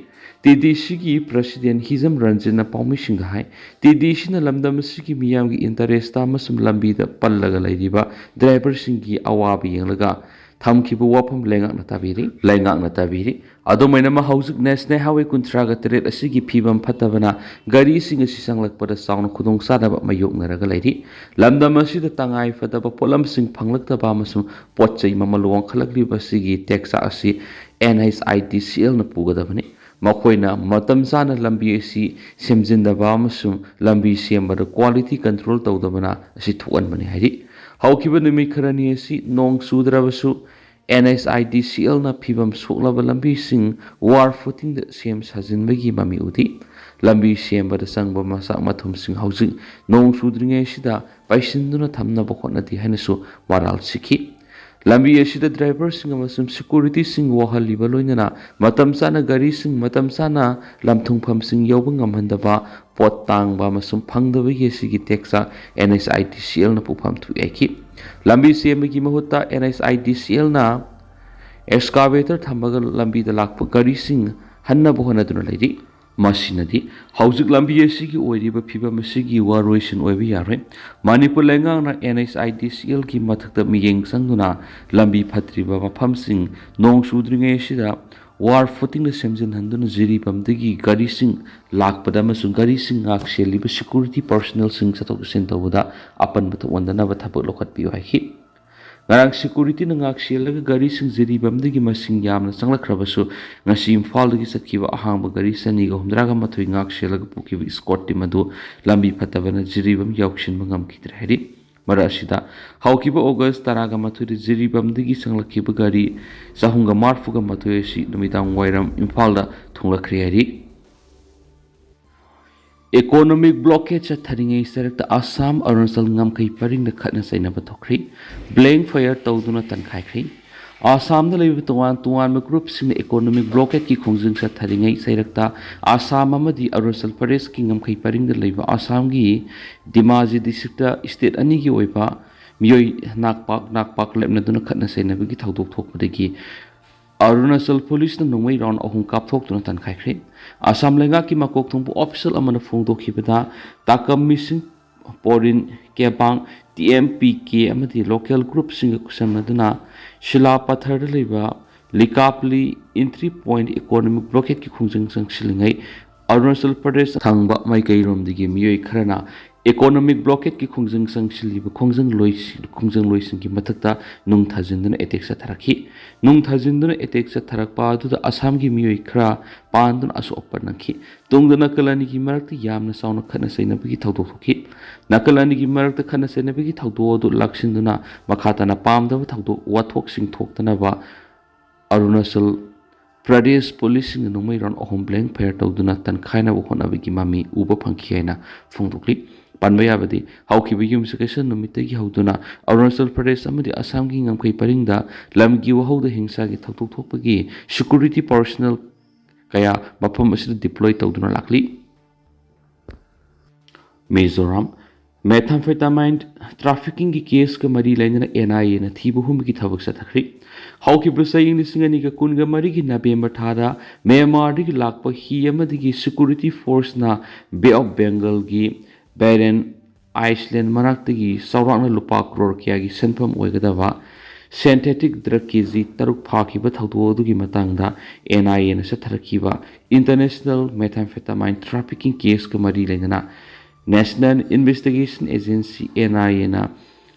T D C ꯒꯤ president ꯍꯤꯖꯝ ꯔꯟꯖꯟꯅ ꯄꯥꯎꯃꯤꯁꯤꯡꯗ ꯍꯥꯏ, T D C ꯅ ꯂꯝꯗꯝ ꯑꯁꯤꯒꯤ ꯃꯤꯌꯥꯝꯒꯤ interest ꯑꯃꯁꯨꯡ ꯂꯝꯕꯤꯗ ꯄꯜꯂꯒ ꯂꯩꯔꯤꯕ driver ꯁꯤꯡꯒꯤ ꯑꯋꯥꯕ ꯌꯦꯡꯂꯒ ꯊꯝꯈꯤꯕ ꯋꯥꯐꯝ ꯂꯩꯉꯥꯛꯅ ꯇꯥꯕꯤꯔꯤ, ꯂꯩꯉꯥꯛꯅ ꯇꯥꯕꯤꯔꯤ꯫ ꯑꯗꯨꯝ ꯑꯣꯏꯅꯃꯛ, ꯍꯧꯖꯤꯛ ꯅꯦꯁꯅꯦꯜ ꯍꯥꯏꯋꯦ ꯀꯨꯟꯊ꯭ꯔꯥꯒ ꯇꯔꯦꯠ ꯑꯁꯤꯒꯤ ꯐꯤꯕꯝ ꯐꯠꯇꯕꯅ ꯒꯥꯔꯤꯁꯤꯡ ꯑꯁꯤ ꯆꯪꯂꯛꯄꯗ ꯆꯥꯎꯅ ꯈꯨꯗꯣꯡꯆꯥꯗꯕ ꯃꯥꯌꯣꯛꯅꯔꯒ ꯂꯩꯔꯤ꯫ ꯂꯝꯗꯝ ꯑꯁꯤꯗ ꯇꯉꯥꯏ ꯐꯗꯕ ꯄꯣꯠꯂꯝꯁꯤꯡ ꯐꯪꯂꯛꯇꯕ ꯑꯃꯁꯨꯡ ꯄꯣꯠ ꯆꯩ ꯃꯃꯜ ꯋꯥꯡꯈꯠꯂꯛꯂꯤꯕ ꯑꯁꯤꯒꯤ ꯇꯦꯛꯆꯥꯛ ꯑꯁꯤ N H I D C L ꯅ ꯄꯨꯒꯗꯕꯅꯤ꯫ ꯃꯈꯣꯏꯅ ꯃꯇꯝ ꯆꯥꯅ ꯂꯝꯕꯤ ꯑꯁꯤ ꯁꯦꯝꯖꯤꯟꯗꯕ ꯑꯃꯁꯨꯡ ꯂꯝꯕꯤ ꯁꯦꯝꯕꯗ quality control ꯇꯧꯗꯕꯅ ꯑꯁꯤ ꯊꯣꯛꯍꯟꯕꯅꯤ ꯍꯥꯏꯔꯤ꯫ ꯍꯧꯈꯤꯕ ꯅꯨꯃꯤꯠ ꯈꯔꯅꯤ ꯑꯁꯤ ꯅꯣꯡ ꯆꯨꯗ꯭ꯔꯕꯁꯨ, N H I D C L ꯅ ꯐꯤꯕꯝ ꯁꯣꯛꯂꯕ ꯂꯝꯕꯤꯁꯤꯡ ꯋꯥꯔ ꯐꯨꯇꯤꯡꯗ ꯁꯦꯝ ꯁꯥꯖꯤꯟꯕꯒꯤ ꯃꯃꯤ ꯎꯗꯦ꯫ ꯂꯝꯕꯤ ꯁꯦꯝꯕꯗ ꯆꯪꯕ ꯃꯆꯥꯛ ꯃꯊꯨꯝꯁꯤꯡ ꯍꯧꯖꯤꯛ ꯅꯣꯡ ꯆꯨꯗ꯭ꯔꯤꯉꯩꯁꯤꯗ ꯄꯩꯁꯤꯟꯗꯨꯅ ꯊꯝꯅꯕ ꯍꯣꯠꯅꯗꯦ ꯍꯥꯏꯅꯁꯨ ꯃꯔꯥꯜ ꯁꯤꯈꯤ꯫ ꯂꯝꯕꯤ ꯑꯁꯤꯗ ꯗ꯭ꯔꯥꯏꯚꯔꯁꯤꯡ ꯑꯃꯁꯨꯡ ꯁꯦꯀ꯭ꯌꯨꯔꯤꯇꯤꯁꯤꯡ ꯋꯥꯍꯜꯂꯤꯕ ꯂꯣꯏꯅꯅ ꯃꯇꯝ ꯆꯥꯅ ꯒꯥꯔꯤꯁꯤꯡ ꯃꯇꯝ ꯆꯥꯅ ꯂꯝꯊꯨꯡꯐꯝꯁꯤꯡ ꯌꯧꯕ ꯉꯝꯍꯟꯗꯕ, ꯄꯣꯠ ꯇꯥꯡꯕ ꯑꯃꯁꯨꯡ ꯐꯪꯗꯕꯒꯤ ꯑꯁꯤꯒꯤ tax N H I D C ꯑꯦꯜꯅ ꯄꯨꯐꯝ ꯊꯣꯛꯏ ꯍꯥꯏꯈꯤ꯫ ꯂꯝꯕꯤ ꯁꯦꯝꯕꯒꯤ ꯃꯍꯨꯠꯇ and H I D C ꯑꯦꯜꯅ ꯑꯦꯛꯁꯀꯥꯚꯦꯇꯔ ꯊꯝꯃꯒ ꯂꯝꯕꯤꯗ ꯂꯥꯛꯄ ꯒꯥꯔꯤꯁꯤꯡ ꯍꯟꯅꯕ ꯍꯣꯠꯅꯗꯨꯅ ꯂꯩꯔꯤ꯫ ꯃꯁꯤꯅꯗꯤ ꯍꯧꯖꯤꯛ ꯂꯝꯕꯤ ꯑꯁꯤꯒꯤ ꯑꯣꯏꯔꯤꯕ ꯐꯤꯕꯝ ꯑꯁꯤꯒꯤ ꯋꯥꯔꯣꯏꯁꯤꯟ ꯑꯣꯏꯕ ꯌꯥꯔꯣꯏ꯫ ꯃꯅꯤꯄꯨꯔ ꯂꯩꯉꯥꯛꯅ ꯑꯦꯟ ꯑꯩꯆ ꯑꯥꯏ ꯗꯤ ꯁꯤ ꯑꯦꯜꯒꯤ ꯃꯊꯛꯇ ꯃꯤꯠꯌꯦꯡ ꯆꯪꯗꯨꯅ ꯂꯝꯕꯤ ꯐꯠꯇ꯭ꯔꯤꯕ ꯃꯐꯝꯁꯤꯡ ꯅꯣꯡ ꯆꯨꯗ꯭ꯔꯤꯉꯩ ꯑꯁꯤꯗ ꯋꯥꯔ ꯐꯨꯇꯤꯡꯅ ꯁꯦꯝꯖꯤꯟꯍꯟꯗꯨꯅ ꯖꯤꯔꯤꯕꯥꯝꯗꯒꯤ ꯒꯥꯔꯤꯁꯤꯡ ꯂꯥꯛꯄꯗ ꯑꯃꯁꯨꯡ ꯒꯥꯔꯤꯁꯤꯡ ꯉꯥꯛ ꯁꯦꯜꯂꯤꯕ ꯁꯦꯀ꯭ꯌꯨꯔꯤꯇꯤ ꯄꯔꯁꯣꯅꯦꯜꯁꯤꯡ ꯆꯠꯊꯣꯛ ꯆꯠꯁꯤꯟ ꯇꯧꯕꯗ ꯑꯄꯟꯕ ꯊꯣꯛꯍꯟꯗꯅꯕ ꯊꯕꯛ ꯂꯧꯈꯠꯄꯤꯌꯨ ꯍꯥꯏꯈꯤ꯫ ꯉꯔꯥꯡ ꯁꯦꯀ꯭ꯌꯨꯔꯤꯇꯤꯅ ꯉꯥꯛ ꯁꯦꯜꯂꯒ ꯒꯥꯔꯤꯁꯤꯡ ꯖꯤꯔꯤꯕꯥꯝꯗꯒꯤ ꯃꯁꯤꯡ ꯌꯥꯝꯅ ꯆꯪꯂꯛꯈ꯭ꯔꯕꯁꯨ, ꯉꯁꯤ ꯏꯝꯐꯥꯜꯗꯒꯤ ꯆꯠꯈꯤꯕ ꯑꯍꯥꯡꯕ ꯒꯥꯔꯤ ꯆꯅꯤꯒ ꯍꯨꯝꯗ꯭ꯥꯒ ꯃꯥꯊꯣꯏ ꯉꯥꯛ ꯁꯦꯜꯂꯒ ꯄꯨꯈꯤꯕ ꯏꯁꯀꯣꯔꯠ ꯇꯤꯝ ꯑꯗꯨ ꯂꯝꯕꯤ ꯐꯠꯇꯕꯅ ꯖꯤꯔꯤꯕꯥꯝ ꯌꯧꯁꯤꯟꯕ ꯉꯝꯈꯤꯗ꯭ꯔꯦ ꯍꯥꯏꯔꯤ꯫ ꯃꯔꯛ ꯑꯁꯤꯗ ꯍꯧꯈꯤꯕ ꯑꯣꯒꯁ ꯇꯔꯥꯒ ꯃꯥꯊꯣꯏꯗ ꯖꯤꯔꯤꯕꯥꯝꯗꯒꯤ ꯆꯪꯂꯛꯈꯤꯕ ꯒꯥꯔꯤ ꯆꯍꯨꯝꯒ ꯃꯔꯐꯨꯒ ꯃꯥꯊꯣꯏ ꯑꯁꯤ ꯅꯨꯃꯤꯗꯥꯡ ꯋꯥꯏꯔꯝ ꯏꯝꯐꯥꯜꯗ ꯊꯨꯡꯂꯛꯈ꯭ꯔꯦ ꯍꯥꯏꯔꯤ꯫ ꯏꯀꯣꯅꯣꯃꯤꯛ ꯕ꯭ꯂꯣꯀꯦꯠ ꯆꯠꯊꯔꯤꯉꯩ ꯆꯩꯔꯛꯇ ꯑꯁꯥꯝ ꯑꯔꯨꯅꯥꯆꯜ ꯉꯝꯈꯩ ꯄꯔꯤꯡꯗ ꯈꯠꯅ ꯆꯩꯅꯕ ꯊꯣꯛꯈ꯭ꯔꯤ꯫ ꯕ꯭ꯂꯦꯡ ꯐꯥꯌꯔ ꯇꯧꯗꯨꯅ ꯇꯟꯈꯥꯏꯈ꯭ꯔꯤ꯫ ꯑꯁꯥꯝꯗ ꯂꯩꯕ ꯇꯣꯉꯥꯟ ꯇꯣꯉꯥꯟꯕ ꯒ꯭ꯔꯨꯞꯁꯤꯡꯅ ꯏꯀꯣꯅꯣꯃꯤꯛ ꯕ꯭ꯂꯣꯀꯦꯠꯀꯤ ꯈꯣꯡꯖꯪ ꯆꯠꯊꯔꯤꯉꯩ ꯆꯩꯔꯛꯇ ꯑꯁꯥꯝ ꯑꯃꯗꯤ ꯑꯔꯨꯅꯥꯆꯜ ꯄ꯭ꯔꯗꯦꯁꯀꯤ ꯉꯝꯈꯩ ꯄꯔꯤꯡꯗ ꯂꯩꯕ ꯑꯁꯥꯝꯒꯤ ꯙꯦꯃꯥꯖꯤ ꯗꯤꯁꯇ꯭ꯔꯤꯛꯇ ꯁ꯭ꯇꯦꯠ ꯑꯅꯤꯒꯤ ꯑꯣꯏꯕ ꯃꯤꯑꯣꯏ ꯅꯥꯛꯄꯥꯛ ꯅꯥꯛꯄꯥꯛ ꯂꯦꯞꯅꯗꯨꯅ ꯈꯠꯅ ꯆꯩꯅꯕꯒꯤ ꯊꯧꯗꯣꯛ ꯊꯣꯛꯄꯗꯒꯤ ꯑꯔꯨꯅꯥꯆꯜ ꯄꯨꯂꯤꯁꯅ ꯅꯣꯡꯃꯩ ꯔꯥꯎꯟ ꯑꯍꯨꯝ ꯀꯥꯞꯊꯣꯛꯇꯨꯅ ꯇꯟꯈꯥꯏꯈ꯭ꯔꯦ꯫ ꯑꯁꯥꯝ ꯂꯩꯉꯥꯛꯀꯤ ꯃꯀꯣꯛ ꯊꯣꯡꯕ ꯑꯣꯐꯤꯁꯤꯌꯦꯜ ꯑꯃꯅ ꯐꯣꯡꯗꯣꯛꯈꯤꯕꯗ, ꯇꯥꯀꯝ ꯃꯤꯁꯤꯡ, ꯄꯣꯔꯤꯟ ꯀꯦꯕꯥꯡ, ꯇꯤ ꯑꯦꯝ ꯄꯤ ꯀꯦ ꯑꯃꯗꯤ ꯂꯣꯀꯦꯜ ꯒ꯭ꯔꯨꯞꯁꯤꯡꯒ ꯈꯨꯠꯁꯝꯅꯗꯨꯅ ꯁꯤꯂꯥ ꯄꯊꯔꯗ ꯂꯩꯕ ꯂꯤꯀꯥꯞꯂꯤ ꯏꯟꯇ꯭ꯔꯤ ꯄꯣꯏꯟꯠ ꯏꯀꯣꯅꯣꯃꯤꯛ ꯕ꯭ꯂꯣꯀꯦꯠꯀꯤ ꯈꯣꯡꯖꯪ ꯆꯪꯁꯤꯜꯂꯤꯉꯩ ꯑꯔꯨꯅꯥꯆꯜ ꯄ꯭ꯔꯗꯦꯁ ꯊꯪꯕ ꯃꯥꯏꯀꯩꯔꯣꯝꯗꯒꯤ ꯃꯤꯑꯣꯏ ꯈꯔꯅ ꯏꯀꯣꯅꯣꯃꯤꯛ ꯕ꯭ꯂꯣꯀꯦꯠꯀꯤ ꯈꯣꯡꯖꯪ ꯆꯪꯁꯤꯜꯂꯤꯕ ꯈꯣꯡꯖꯪ ꯂꯣꯏꯁꯤ-, ꯈꯣꯡꯖꯪꯂꯣꯏꯁꯤꯡꯒꯤ ꯃꯊꯛꯇ ꯅꯨꯡ ꯊꯥꯖꯤꯟꯗꯨꯅ ꯑꯦꯇꯦꯛ ꯆꯠꯊꯔꯛꯈꯤ꯫ ꯅꯨꯡ ꯊꯥꯖꯤꯟꯗꯨꯅ ꯑꯦꯇꯦꯛ ꯆꯠꯊꯔꯛꯄ ꯑꯗꯨꯗ ꯑꯁꯥꯝꯒꯤ ꯃꯤꯑꯣꯏ ꯈꯔ ꯄꯥꯟꯗꯨꯅ ꯑꯁꯣꯛ ꯑꯄꯟ ꯅꯪꯈꯤ꯫ ꯇꯨꯡꯗ ꯅꯥꯀꯜ ꯑꯅꯤꯒꯤ ꯃꯔꯛꯇ ꯌꯥꯝꯅ ꯆꯥꯎꯅ ꯈꯠꯅ ꯆꯩꯅꯕꯒꯤ ꯊꯧꯗꯣꯛ ꯊꯣꯛꯈꯤ꯫ ꯅꯥꯀꯜ ꯑꯅꯤꯒꯤ ꯃꯔꯛꯇ ꯈꯠꯅ ꯆꯩꯅꯕꯒꯤ ꯊꯧꯗꯣꯛ ꯑꯗꯨ ꯂꯥꯛꯁꯤꯟꯗꯨꯅ ꯃꯈꯥ ꯇꯥꯅ ꯄꯥꯝꯗꯕ ꯊꯧꯗꯣꯛ ꯋꯥꯊꯣꯛꯁꯤꯡ ꯊꯣꯛꯇꯅꯕ ꯑꯔꯨꯅꯥꯆꯜ ꯄ꯭ꯔꯗꯦꯁ ꯄꯨꯂꯤꯁꯁꯤꯡꯅ ꯅꯣꯡꯃꯩ ꯔꯥꯎꯟ ꯑꯍꯨꯝ ꯕ꯭ꯂꯦꯡ ꯐꯥꯌꯔ ꯇꯧꯗꯨꯅ ꯇꯟꯈꯥꯏꯅꯕ ꯍꯣꯠꯅꯕꯒꯤ ꯃꯃꯤ ꯎꯕ ꯐꯪꯈꯤ ꯍꯥꯏꯅ ꯐꯣꯡꯗꯣꯛꯂꯤ꯫ ꯄꯟꯕ ꯌꯥꯕꯗꯤ, ꯍꯧꯈꯤꯕ ꯌꯨꯝꯁꯀꯩꯁ ꯅꯨꯃꯤꯠꯇꯒꯤ ꯍꯧꯗꯨꯅ ꯑꯔꯨꯅꯥꯆꯜ ꯄ꯭ꯔꯗꯦꯁ ꯑꯃꯗꯤ ꯑꯁꯥꯝꯒꯤ ꯉꯝꯈꯩ ꯄꯔꯤꯡꯗ ꯂꯝꯒꯤ ꯋꯥꯍꯧꯗ ꯍꯤꯡꯁꯥꯒꯤ ꯊꯧꯗꯣꯛ ꯊꯣꯛꯄꯒꯤ security personnel ꯀꯌꯥ ꯃꯐꯝ ꯑꯁꯤꯗ deploy ꯇꯧꯗꯨꯅ ꯂꯥꯛꯂꯤ꯫ ꯃꯤꯖꯣꯔꯥꯝ꯫ Methamphetamine traffickingꯒꯤ caseꯀ ꯃꯔꯤ ꯂꯩꯅꯅ NIAꯅ ꯊꯤꯕ ꯍꯨꯝꯕꯒꯤ ꯊꯕꯛ ꯆꯠꯊꯈ꯭ꯔꯤ꯫ ꯍꯧꯈꯤꯕ ꯆꯍꯤ ꯂꯤꯁꯤꯡ ꯑꯅꯤꯒ ꯀꯨꯟꯒ ꯃꯔꯤꯒꯤ ꯅꯕꯦꯝꯕꯔ ꯊꯥꯗ ꯃ꯭ꯌꯥꯟꯃꯥꯔꯗꯒꯤ ꯂꯥꯛꯄ ꯍꯤ ꯑꯃꯗꯒꯤ security forceꯅ Bay of Bengalꯒꯤ Barren Island ꯃꯅꯥꯛꯇꯒꯤ ꯆꯥꯎꯔꯥꯛꯅ ꯂꯨꯄꯥ ꯀ꯭ꯔꯣꯔ ꯀꯌꯥꯒꯤ ꯁꯦꯟꯐꯝ ꯑꯣꯏꯒꯗꯕ synthetic drug KG ꯇꯔꯨꯛ ꯐꯥꯈꯤꯕ ꯊꯧꯗꯣꯛ ꯑꯗꯨꯒꯤ ꯃꯇꯥꯡꯗ NIAꯅ ꯆꯠꯊꯔꯛꯈꯤꯕ international methamphetamine trafficking caseꯀ ꯃꯔꯤ ꯂꯩꯅꯅ National Investigation Agency, NIAꯅ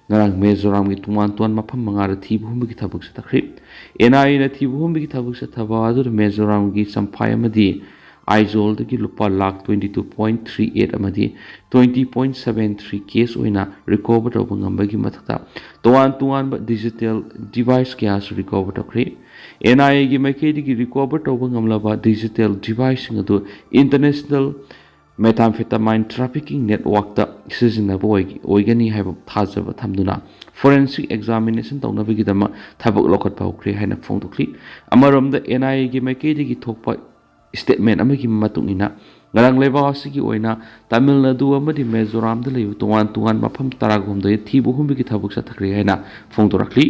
ꯉꯔꯥꯡ ꯃꯤꯖꯣꯔꯥꯝꯒꯤ ꯇꯣꯉꯥꯟ ꯇꯣꯉꯥꯟꯕ ꯃꯐꯝ ꯃꯉꯥꯗ ꯊꯤꯕ ꯍꯨꯝꯕꯒꯤ ꯊꯕꯛ ꯆꯠꯊꯈ꯭ꯔꯤ꯫ NIAꯅ ꯊꯤꯕ ꯍꯨꯝꯕꯒꯤ ꯊꯕꯛ ꯆꯠꯊꯕ ꯑꯗꯨꯗ ꯃꯤꯖꯣꯔꯥꯝꯒꯤ ꯆꯝꯐꯥꯏ ꯑꯃꯗꯤ ꯑꯥꯏꯖꯣꯜꯗꯒꯤ ꯂꯨꯄꯥ lakh twenty two point three eight ꯑꯃꯗꯤ twenty point seven three cash ꯑꯣꯏꯅ recover ꯇꯧꯕ ꯉꯝꯕꯒꯤ ꯃꯊꯛꯇ ꯇꯣꯉꯥꯟ ꯇꯣꯉꯥꯟꯕ digital device ꯀꯌꯥꯁꯨ recover ꯇꯧꯈ꯭ꯔꯤ꯫ NIAꯒꯤ ꯃꯥꯏꯀꯩꯗꯒꯤ recover ꯇꯧꯕ ꯉꯝꯂꯕ digital deviceꯁꯤꯡ ꯑꯗꯨ international methamphetamine trafficking networkꯇ ꯁꯤꯖꯤꯟꯅꯕ ꯑꯣꯏ-, ꯑꯣꯏꯒꯅꯤ ꯍꯥꯏꯕ ꯊꯥꯖꯕ ꯊꯝꯗꯨꯅ forensic examination ꯇꯧꯅꯕꯒꯤꯗꯃꯛ ꯊꯕꯛ ꯂꯧꯈꯠꯄ ꯍꯧꯈ꯭ꯔꯦ ꯍꯥꯏꯅ ꯐꯣꯡꯗꯣꯛꯂꯤ꯫ ꯑꯃꯔꯣꯝꯗ NIAꯒꯤ ꯃꯥꯏꯀꯩꯗꯒꯤ ꯊꯣꯛꯄ statement ꯑꯃꯒꯤ ꯃꯇꯨꯡ ꯏꯟꯅ, ꯉꯔꯥꯡ ꯂꯩꯕꯥꯛ ꯑꯁꯤꯒꯤ ꯑꯣꯏꯅ ꯇꯥꯃꯤꯜ ꯅꯥꯗꯨ ꯑꯃꯗꯤ ꯃꯤꯖꯣꯔꯥꯝꯗ ꯂꯩꯕ ꯇꯣꯉꯥꯟ ꯇꯣꯉꯥꯟꯕ ꯃꯐꯝ ꯇꯔꯥꯒ ꯍꯨꯝꯗꯣꯏ ꯊꯤꯕ ꯍꯨꯝꯕꯒꯤ ꯊꯕꯛ ꯆꯠꯊꯈ꯭ꯔꯦ ꯍꯥꯏꯅ ꯐꯣꯡꯗꯣꯔꯛꯂꯤ꯫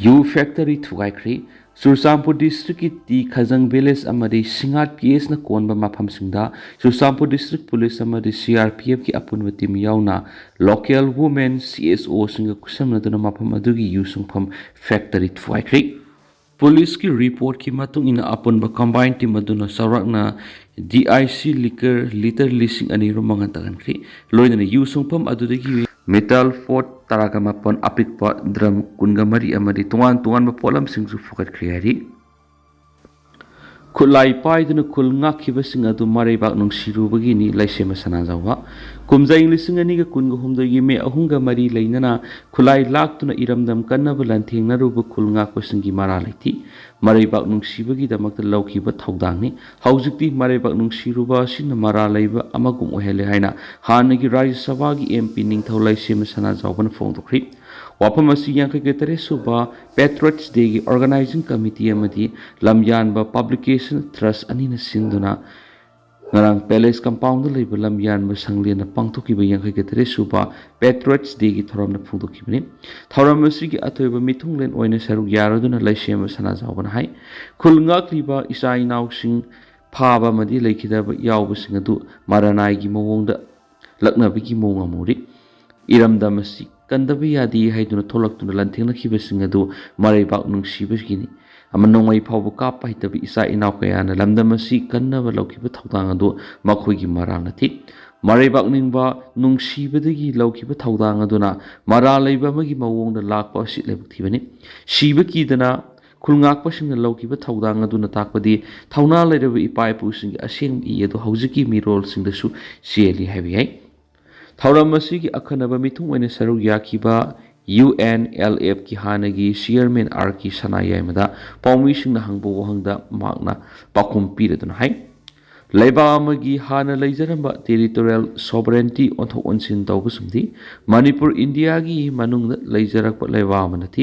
ꯌꯨ factory ꯊꯨꯒꯥꯏꯈ꯭ꯔꯤ꯫ ꯆꯨꯔꯆꯥꯟꯄꯨꯔ districtꯀꯤ ꯇꯤ ꯈꯖꯪ village ꯑꯃꯗꯤ ꯁꯤꯡꯉꯥꯠ ꯄꯤ ꯑꯦꯁꯅ ꯀꯣꯟꯕ ꯃꯐꯝꯁꯤꯡꯗ ꯆꯨꯔꯆꯥꯟꯄꯨꯔ district police ꯑꯃꯗꯤ CRPFꯀꯤ ꯑꯄꯨꯟꯕ team ꯌꯥꯎꯅ local women CSOꯁꯤꯡꯒ ꯈꯨꯠꯁꯝꯅꯗꯨꯅ ꯃꯐꯝ ꯑꯗꯨꯒꯤ ꯌꯨ ꯁꯨꯡꯐꯝ factory ꯊꯨꯒꯥꯏꯈ꯭ꯔꯤ꯫ Policeꯀꯤ reportꯀꯤ ꯃꯇꯨꯡ ꯏꯟꯅ, ꯑꯄꯨꯟꯕ combined team ꯑꯗꯨꯅ ꯆꯥꯎꯔꯥꯛꯅ DIC liquor litre ꯂꯤꯁꯤꯡ ꯑꯅꯤ ꯔꯣꯝ ꯃꯉꯥ ꯇꯥꯍꯟꯈ꯭ꯔꯤ꯫ ꯂꯣꯏꯅꯅ ꯌꯨ ꯁꯨꯡꯐꯝ ꯑꯗꯨꯗꯒꯤ metal pot ꯇꯔꯥꯒ ꯃꯥꯄꯟ, ꯑꯄꯤꯛꯄ drum ꯀꯨꯟꯒ ꯃꯔꯤ ꯑꯃꯗꯤ ꯇꯣꯉꯥꯟ ꯇꯣꯉꯥꯟꯕ ꯄꯣꯠꯂꯝꯁꯤꯡꯁꯨ ꯐꯒꯠꯈ꯭ꯔꯦ ꯍꯥꯏꯔꯤ꯫ ꯈꯨꯠꯂꯥꯏ ꯄꯥꯏꯗꯨꯅ ꯈꯨꯜ ꯉꯥꯛꯈꯤꯕꯁꯤꯡ ꯑꯗꯨ ꯃꯔꯩꯕꯥꯛ ꯅꯨꯡꯁꯤꯔꯨꯕꯒꯤꯅꯤ꯫ ꯂꯩꯁꯦꯝꯕ ꯁꯅꯥꯖꯥꯎꯕ꯫ ꯀꯨꯝꯖꯥ ꯏꯪ ꯂꯤꯁꯤꯡ ꯑꯅꯤꯒ ꯀꯨꯟꯒ ꯍꯨꯝꯗꯣꯏꯒꯤ ꯃꯦ ꯑꯍꯨꯝꯒ ꯃꯔꯤ ꯂꯩꯅꯅ ꯈꯨꯠꯂꯥꯏ ꯂꯥꯛꯇꯨꯅ ꯏꯔꯝꯗꯝ ꯀꯟꯅꯕ ꯂꯥꯟꯊꯦꯡꯅꯔꯨꯕ ꯈꯨꯜ ꯉꯥꯛꯄꯁꯤꯡꯒꯤ ꯃꯔꯥ ꯂꯩꯊꯤ꯫ ꯃꯔꯩꯕꯥꯛ ꯅꯨꯡꯁꯤꯕꯒꯤꯗꯃꯛꯇ ꯂꯧꯈꯤꯕ ꯊꯧꯗꯥꯡꯅꯤ꯫ ꯍꯧꯖꯤꯛꯇꯤ ꯃꯔꯩꯕꯥꯛ ꯅꯨꯡꯁꯤꯔꯨꯕ ꯑꯁꯤꯅ ꯃꯔꯥ ꯂꯩꯕ ꯑꯃꯒꯨꯝ ꯑꯣꯏꯍꯜꯂꯦ ꯍꯥꯏꯅ ꯍꯥꯟꯅꯒꯤ ꯔꯥꯖ꯭ꯌ ꯁꯚꯥꯒꯤ ꯑꯦꯝ ꯄꯤ ꯅꯤꯡꯊꯧ ꯂꯩꯁꯦꯝꯕ ꯁꯅꯥꯖꯥꯎꯕꯅ ꯐꯣꯡꯗꯣꯛꯈ꯭ꯔꯤ꯫ ꯋꯥꯐꯝ ꯑꯁꯤ ꯌꯥꯡꯈꯩꯒ ꯇꯔꯦꯠ ꯁꯨꯕ Patriots Day ꯒꯤ organizing committee ꯑꯃꯗꯤ ꯂꯝꯌꯥꯟꯕ Publication Trust ꯑꯅꯤꯅ ꯁꯤꯟꯗꯨꯅ ꯉꯔꯥꯡ Palace Compound ꯗ ꯂꯩꯕ ꯂꯝꯌꯥꯟꯕ ꯁꯪꯂꯦꯟꯅ ꯄꯥꯡꯊꯣꯛꯈꯤꯕ ꯌꯥꯡꯈꯩꯒ ꯇꯔꯦꯠ ꯁꯨꯕ Patriots Day ꯒꯤ ꯊꯧꯔꯝꯗ ꯐꯣꯡꯗꯣꯛꯈꯤꯕꯅꯤ꯫ ꯊꯧꯔꯝ ꯑꯁꯤꯒꯤ ꯑꯊꯣꯏꯕ ꯃꯤꯊꯨꯡꯂꯦꯟ ꯑꯣꯏꯅ ꯁꯔꯨꯛ ꯌꯥꯔꯗꯨꯅ ꯂꯩꯁꯦꯝꯕ ꯁꯅꯥꯖꯥꯎꯕꯅ ꯍꯥꯏ, ꯈꯨꯜ ꯉꯥꯛꯂꯤꯕ ꯏꯆꯥ ꯏꯅꯥꯎꯁꯤꯡ ꯐꯥꯕ ꯑꯃꯗꯤ ꯂꯩꯈꯤꯗꯕ ꯌꯥꯎꯕꯁꯤꯡ ꯑꯗꯨ ꯃꯔꯥꯅꯥꯏꯒꯤ ꯃꯑꯣꯡꯗ ꯂꯛꯅꯕꯒꯤ ꯃꯑꯣꯡ ꯑꯃ ꯎꯔꯤ꯫ ꯏꯔꯝꯗꯝ ꯑꯁꯤ ꯀꯟꯗꯕ ꯌꯥꯗꯦ ꯍꯥꯏꯗꯨꯅ ꯊꯣꯛꯂꯛꯇꯨꯅ ꯂꯥꯟꯊꯦꯡꯅꯈꯤꯕꯁꯤꯡ ꯑꯗꯨ ꯃꯔꯩꯕꯥꯛ ꯅꯨꯡꯁꯤꯕꯒꯤꯅꯤ꯫ ꯑꯃ ꯅꯣꯡꯃꯩ ꯐꯥꯎꯕ ꯀꯥꯞꯄ ꯍꯩꯇꯕ ꯏꯆꯥ ꯏꯅꯥꯎ ꯀꯌꯥꯅ ꯂꯝꯗꯝ ꯑꯁꯤ ꯀꯟꯅꯕ ꯂꯧꯈꯤꯕ ꯊꯧꯗꯥꯡ ꯑꯗꯨ ꯃꯈꯣꯏꯒꯤ ꯃꯔꯥꯜꯅ ꯊꯤ꯫ ꯃꯔꯩꯕꯥꯛ ꯅꯤꯡꯕ ꯅꯨꯡꯁꯤꯕꯗꯒꯤ ꯂꯧꯈꯤꯕ ꯊꯧꯗꯥꯡ ꯑꯗꯨꯅ ꯃꯔꯥꯜ ꯂꯩꯕ ꯑꯃꯒꯤ ꯃꯑꯣꯡꯗ ꯂꯥꯛꯄ ꯑꯁꯤ ꯂꯥꯏꯕꯛ ꯊꯤꯕꯅꯤ꯫ ꯁꯤꯕ ꯀꯤꯗꯅ ꯈꯨꯜꯉꯥꯛꯄꯁꯤꯡꯅ ꯂꯧꯈꯤꯕ ꯊꯧꯗꯥꯡ ꯑꯗꯨꯅ ꯇꯥꯛꯄꯗꯤ ꯊꯧꯅꯥ ꯂꯩꯔꯕ ꯏꯄꯥ ꯏꯄꯨꯁꯤꯡꯒꯤ ꯑꯁꯦꯡꯕ ꯏ ꯑꯗꯨ ꯍꯧꯖꯤꯛꯀꯤ ꯃꯤꯔꯣꯜꯁꯤꯡꯗꯁꯨ ꯆꯦꯜꯂꯤ ꯍꯥꯏꯕ ꯌꯥꯏ꯫ ꯊꯧꯔꯝ ꯑꯁꯤꯒꯤ ꯑꯈꯟꯅꯕ ꯃꯤꯊꯨꯡ ꯑꯣꯏꯅ ꯁꯔꯨꯛ ꯌꯥꯈꯤꯕ ꯌꯨ ꯑꯦꯟ ꯑꯦꯜ ꯑꯦꯐꯀꯤ ꯍꯥꯟꯅꯒꯤ ꯆꯤꯌꯔꯃꯦꯟ ꯑꯥꯔ ꯀꯦ ꯁꯅꯥꯌꯥꯏꯃꯗ ꯄꯥꯎꯃꯤꯁꯤꯡꯅ ꯍꯪꯕ ꯋꯥꯍꯪꯗ ꯃꯍꯥꯛꯅ ꯄꯥꯎꯈꯨꯝ ꯄꯤꯔꯗꯨꯅ ꯍꯥꯏ, ꯂꯩꯕꯥꯛ ꯑꯃꯒꯤ ꯍꯥꯟꯅ ꯂꯩꯖꯔꯝꯕ territorial sovereignty ꯑꯣꯟꯊꯣꯛ ꯑꯣꯟꯁꯤꯟ ꯇꯧꯕꯁꯤꯡꯗꯤ ꯃꯅꯤꯄꯨꯔ ꯏꯟꯗꯤꯌꯥꯒꯤ ꯃꯅꯨꯡꯗ ꯂꯩꯖꯔꯛꯄ ꯂꯩꯕꯥꯛ ꯑꯃ ꯅꯠꯇꯦ꯫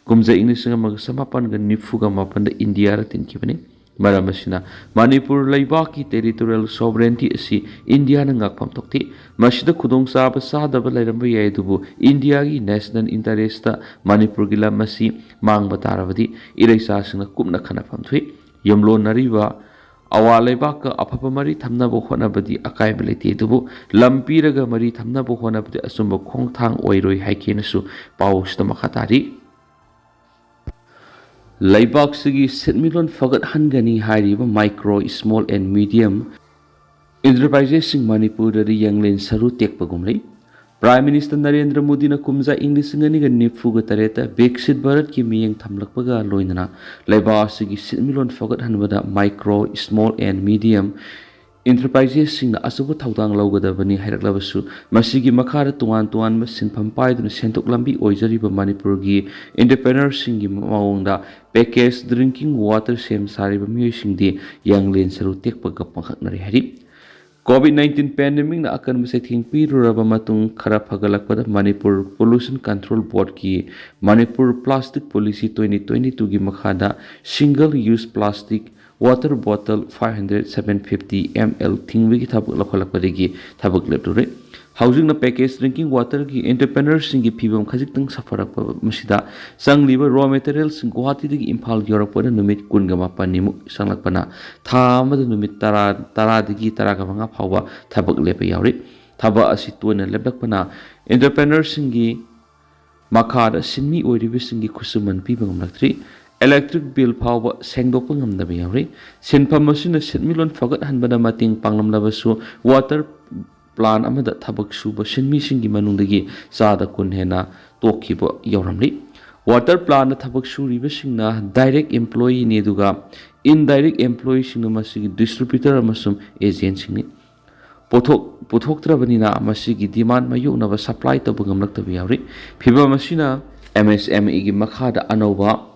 ꯀꯨꯝꯖꯥ ꯏꯪ ꯂꯤꯁꯤꯡ ꯑꯃꯒ ꯆꯃꯥꯄꯟꯒ ꯅꯤꯐꯨꯒ ꯃꯥꯄꯟꯗ ꯏꯟꯗꯤꯌꯥꯗ ꯇꯤꯟꯈꯤꯕꯅꯤ꯫ ꯃꯔꯝ ꯑꯁꯤꯅ ꯃꯅꯤꯄꯨꯔ ꯂꯩꯕꯥꯛꯀꯤ territorial sovereignty ꯑꯁꯤ ꯏꯟꯗꯤꯌꯥꯅ ꯉꯥꯛꯐꯝ ꯊꯣꯛꯇꯦ꯫ ꯃꯁꯤꯗ ꯈꯨꯗꯣꯡꯆꯥꯕ ꯆꯥꯗꯕ ꯂꯩꯔꯝꯕ ꯌꯥꯏ, ꯑꯗꯨꯕꯨ ꯏꯟꯗꯤꯌꯥꯒꯤ national interest ꯇ ꯃꯅꯤꯄꯨꯔꯒꯤ ꯂꯝ ꯑꯁꯤ ꯃꯥꯡꯕ ꯇꯥꯔꯕꯗꯤ ꯏꯔꯩꯆꯥꯁꯤꯡꯅ ꯀꯨꯞꯅ ꯈꯟꯅꯐꯝ ꯊꯣꯛꯏ꯫ ꯌꯨꯝꯂꯣꯟꯅꯔꯤꯕ ꯑꯋꯥ ꯂꯩꯕꯥꯛꯀ ꯑꯐꯕ ꯃꯔꯤ ꯊꯝꯅꯕ ꯍꯣꯠꯅꯕꯗꯤ ꯑꯀꯥꯏꯕ ꯂꯩꯇꯦ, ꯑꯗꯨꯕꯨ ꯂꯝ ꯄꯤꯔꯒ ꯃꯔꯤ ꯊꯝꯅꯕ ꯍꯣꯠꯅꯕꯗꯤ ꯑꯆꯨꯝꯕ ꯈꯣꯡꯊꯥꯡ ꯑꯣꯏꯔꯣꯏ ꯍꯥꯏꯈꯤꯅꯁꯨ ꯄꯥꯎ ꯑꯁꯤꯗ ꯃꯈꯥ ꯇꯥꯔꯤ꯫ ꯂꯩꯕꯥꯛꯁꯤꯒꯤ ꯁꯦꯟꯃꯤꯠꯂꯣꯟ ꯐꯒꯠꯍꯟꯒꯅꯤ ꯍꯥꯏꯔꯤꯕ micro, small and medium enterprises ꯁꯤꯡ ꯃꯅꯤꯄꯨꯔꯗꯗꯤ ꯌꯥꯡꯂꯦꯟ ꯁꯔꯨ ꯇꯦꯛꯄꯒꯨꯝ ꯂꯩ꯫ Prime Minister ꯅꯔꯦꯟꯗ꯭ꯔ ꯃꯣꯗꯤꯅ ꯀꯨꯝꯖꯥ ꯏꯪ ꯂꯤꯁꯤꯡ ꯑꯅꯤꯒ ꯅꯤꯐꯨꯒ ꯇꯔꯦꯠꯇ ꯕꯤꯛꯁꯤꯠ ꯚꯥꯔꯠꯀꯤ ꯃꯤꯠꯌꯦꯡ ꯊꯝꯂꯛꯄꯒ ꯂꯣꯏꯅꯅ ꯂꯩꯕꯥꯛ ꯑꯁꯤꯒꯤ ꯁꯤꯟꯃꯤꯠꯂꯣꯟ ꯐꯒꯠꯍꯟꯕꯗ micro, small and medium enterprises ꯁꯤꯡꯅ ꯑꯆꯧꯕ ꯊꯧꯗꯥꯡ ꯂꯧꯒꯗꯕꯅꯤ ꯍꯥꯏꯔꯛꯂꯕꯁꯨ, ꯃꯁꯤꯒꯤ ꯃꯈꯥꯗ ꯇꯣꯉꯥꯟ ꯇꯣꯉꯥꯟꯕ ꯁꯤꯟꯐꯝ ꯄꯥꯏꯗꯨꯅ ꯁꯦꯟꯊꯣꯛ ꯂꯝꯕꯤ ꯑꯣꯏꯖꯔꯤꯕ ꯃꯅꯤꯄꯨꯔꯒꯤ entrepreneur ꯁꯤꯡꯒꯤ ꯃꯑꯣꯡꯗ package drinking water ꯁꯦꯝ ꯁꯥꯔꯤꯕ ꯃꯤꯑꯣꯏꯁꯤꯡꯗꯤ ꯌꯥꯡꯂꯦꯟ ꯁꯔꯨ ꯇꯦꯛꯄꯒ ꯄꯥꯡꯈꯛꯅꯔꯤ ꯍꯥꯏꯔꯤ꯫ COVID nineteen pandemic ꯅ ꯑꯀꯟꯕ ꯆꯩꯊꯦꯡ ꯄꯤꯔꯨꯔꯕ ꯃꯇꯨꯡ ꯈꯔ ꯐꯒꯠꯂꯛꯄꯗ ꯃꯅꯤꯄꯨꯔ Pollution Control Board ꯀꯤ Manipur Plastic Policy twenty twenty two ꯒꯤ ꯃꯈꯥꯗ single use plastic water bottle five hundred seven fifty M L ꯊꯤꯡꯕꯒꯤ ꯊꯕꯛ ꯂꯧꯈꯠꯂꯛꯄꯗꯒꯤ ꯊꯕꯛ ꯂꯦꯞꯂꯨꯔꯦ꯫ ꯍꯧꯖꯤꯛꯅ package drinking water ꯒꯤ entrepreneur ꯁꯤꯡꯒꯤ ꯐꯤꯕꯝ ꯈꯖꯤꯛꯇꯪ ꯁꯥꯐꯔꯛꯄ ꯃꯁꯤꯗ ꯆꯪꯂꯤꯕ raw material ꯁꯤꯡ ꯒꯨꯋꯥꯍꯥꯇꯤꯗꯒꯤ ꯏꯝꯐꯥꯜ ꯌꯧꯔꯛꯄꯗ ꯅꯨꯃꯤꯠ ꯀꯨꯟꯒ ꯃꯥꯄꯟꯅꯤꯃꯨꯛ ꯆꯪꯂꯛꯄꯅ ꯊꯥ ꯑꯃꯗ ꯅꯨꯃꯤꯠ ꯇꯔꯥ, ꯇꯔꯥꯗꯒꯤ ꯇꯔꯥꯒ ꯃꯉꯥ ꯐꯥꯎꯕ ꯊꯕꯛ ꯂꯦꯞꯄ ꯌꯥꯎꯔꯤ꯫ ꯊꯕꯛ ꯑꯁꯤ ꯇꯣꯏꯅ ꯂꯦꯞꯂꯛꯄꯅ entrepreneur ꯁꯤꯡꯒꯤ ꯃꯈꯥꯗ ꯁꯤꯟꯃꯤ ꯑꯣꯏꯔꯤꯕꯁꯤꯡꯒꯤ ꯈꯨꯠꯁꯨꯃꯟ ꯄꯤꯕ ꯉꯝꯂꯛꯇ꯭ꯔꯤ꯫ Electric bill ꯐꯥꯎꯕ ꯁꯦꯡꯗꯣꯛꯄ ꯉꯝꯗꯕ ꯌꯥꯎꯔꯤ꯫ ꯁꯤꯟꯐꯝ ꯑꯁꯤꯅ ꯁꯤꯟꯃꯤꯠꯂꯣꯟ ꯐꯒꯠꯍꯟꯕꯗ ꯃꯇꯦꯡ ꯄꯥꯡꯂꯝꯂꯕꯁꯨ, water plant ꯑꯃꯗ ꯊꯕꯛ ꯁꯨꯕ ꯁꯤꯟꯃꯤꯁꯤꯡꯒꯤ ꯃꯅꯨꯡꯗꯒꯤ ꯆꯥꯗ ꯀꯨꯟ ꯍꯦꯟꯅ ꯇꯣꯛꯈꯤꯕ ꯌꯥꯎꯔꯝꯂꯤ꯫ Water plant ꯇ ꯊꯕꯛ ꯁꯨꯔꯤꯕꯁꯤꯡꯅ direct employee ꯅꯤ, ꯑꯗꯨꯒ indirect employee ꯁꯤꯡꯅ ꯃꯁꯤꯒꯤ distributor ꯑꯃꯁꯨꯡ agent ꯁꯤꯡꯅꯤ꯫ ꯄꯣꯠꯊꯣꯛ ꯄꯨꯊꯣꯛꯇ꯭ꯔꯕꯅꯤꯅ ꯃꯁꯤꯒꯤ demand ꯃꯥꯌꯣꯛꯅꯕ supply ꯇꯧꯕ ꯉꯝꯂꯛꯇꯕ ꯌꯥꯎꯔꯤ꯫ ꯐꯤꯚꯝ ꯑꯁꯤꯅ M S M E ꯒꯤ ꯃꯈꯥꯗ ꯑꯅꯧꯕ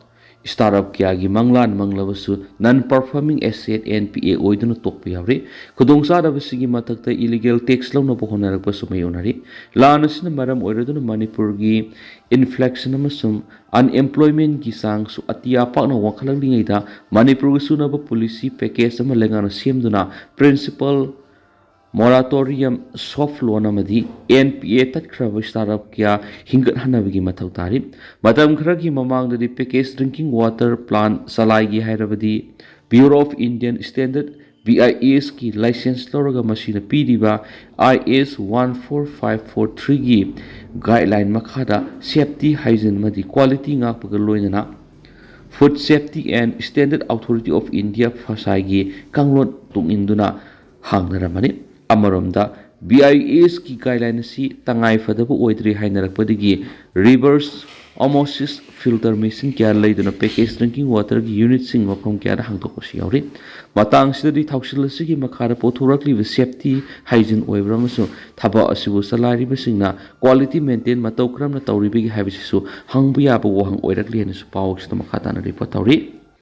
startup ꯀꯌꯥꯒꯤ ꯃꯪꯂꯥꯟ ꯃꯪꯂꯕꯁꯨ non performing asset N P A ꯑꯣꯏꯗꯨꯅ ꯇꯣꯛꯄ ꯌꯥꯎꯔꯤ꯫ ꯈꯨꯗꯣꯡꯆꯥꯗꯕꯁꯤꯒꯤ ꯃꯊꯛꯇ illegal tax ꯂꯧꯅꯕ ꯍꯣꯠꯅꯔꯛꯄꯁꯨ ꯃꯥꯌꯣꯛꯅꯔꯤ꯫ ꯂꯥꯟ ꯑꯁꯤꯅ ꯃꯔꯝ ꯑꯣꯏꯔꯗꯨꯅ ꯃꯅꯤꯄꯨꯔꯒꯤ inflation ꯑꯃꯁꯨꯡ unemployment ꯀꯤ ꯆꯥꯡꯁꯨ ꯑꯇꯤꯌꯥ ꯄꯥꯛꯅ ꯋꯥꯡꯈꯠꯂꯛꯂꯤꯉꯩꯗ ꯃꯅꯤꯄꯨꯔꯒꯤ ꯆꯨꯅꯕ policy package ꯑꯃ ꯂꯩꯉꯥꯛꯅ ꯁꯦꯝꯗꯨꯅ principal moratorium, soft loan ꯑꯃꯗꯤ N P A ꯇꯠꯈ꯭ꯔꯕ startup ꯀꯌꯥ ꯍꯤꯡꯒꯠꯍꯟꯅꯕꯒꯤ ꯃꯊꯧ ꯇꯥꯔꯤ꯫ ꯃꯇꯝ ꯈꯔꯒꯤ ꯃꯃꯥꯡꯗꯗꯤ package drinking water plant ꯆꯂꯥꯏꯒꯦ ꯍꯥꯏꯔꯕꯗꯤ Bureau of Indian Standard, B I S ꯀꯤ license ꯂꯧꯔꯒ ꯃꯁꯤꯅ ꯄꯤꯔꯤꯕ I S one four five four three ꯒꯤ guideline ꯃꯈꯥꯗ safety, hygiene ꯑꯃꯗꯤ quality ꯉꯥꯛꯄꯒ ꯂꯣꯏꯅꯅ Food Safety and Standard Authority of India, ꯐꯁꯥꯏꯒꯤ ꯀꯥꯡꯂꯣꯟ ꯇꯨꯡ ꯏꯟꯗꯨꯅ ꯍꯥꯡꯅꯔꯝꯕꯅꯤ꯫ ꯑꯃꯔꯣꯝꯗ ꯕꯤ ꯑꯥꯏ ꯑꯦꯁꯀꯤ ꯒꯥꯏꯗꯂꯥꯏꯟ ꯑꯁꯤ ꯇꯉꯥꯏ ꯐꯗꯕ ꯑꯣꯏꯗ꯭ꯔꯦ ꯍꯥꯏꯅꯔꯛꯄꯗꯒꯤ reverse osmosis filter machine ꯀꯌꯥ ꯂꯩꯗꯨꯅ package drinking waterꯒꯤ unitꯁꯤꯡ ꯃꯐꯝ ꯀꯌꯥꯗ ꯍꯥꯡꯗꯣꯛꯄꯁꯨ ꯌꯥꯎꯔꯤ꯫ ꯃꯇꯥꯡꯁꯤꯗꯗꯤ ꯊꯧꯁꯤꯜ ꯑꯁꯤꯒꯤ ꯃꯈꯥꯗ ꯄꯣꯠꯊꯣꯔꯛꯂꯤꯕ safety hygiene ꯑꯣꯏꯕ꯭ꯔꯥ ꯑꯃꯁꯨꯡ ꯊꯕꯛ ꯑꯁꯤꯕꯨ ꯆꯂꯥꯏꯔꯤꯕꯁꯤꯡꯅ quality maintain ꯃꯇꯧ ꯀꯔꯝꯅ ꯇꯧꯔꯤꯕꯒꯦ ꯍꯥꯏꯕꯁꯤꯁꯨ ꯍꯪꯕ ꯌꯥꯕ ꯋꯥꯍꯪ ꯑꯣꯏꯔꯛꯂꯤ ꯍꯥꯏꯅꯁꯨ ꯄꯥꯎ ꯑꯁꯤꯗ ꯃꯈꯥ ꯇꯥꯅ report ꯇꯧꯔꯤ꯫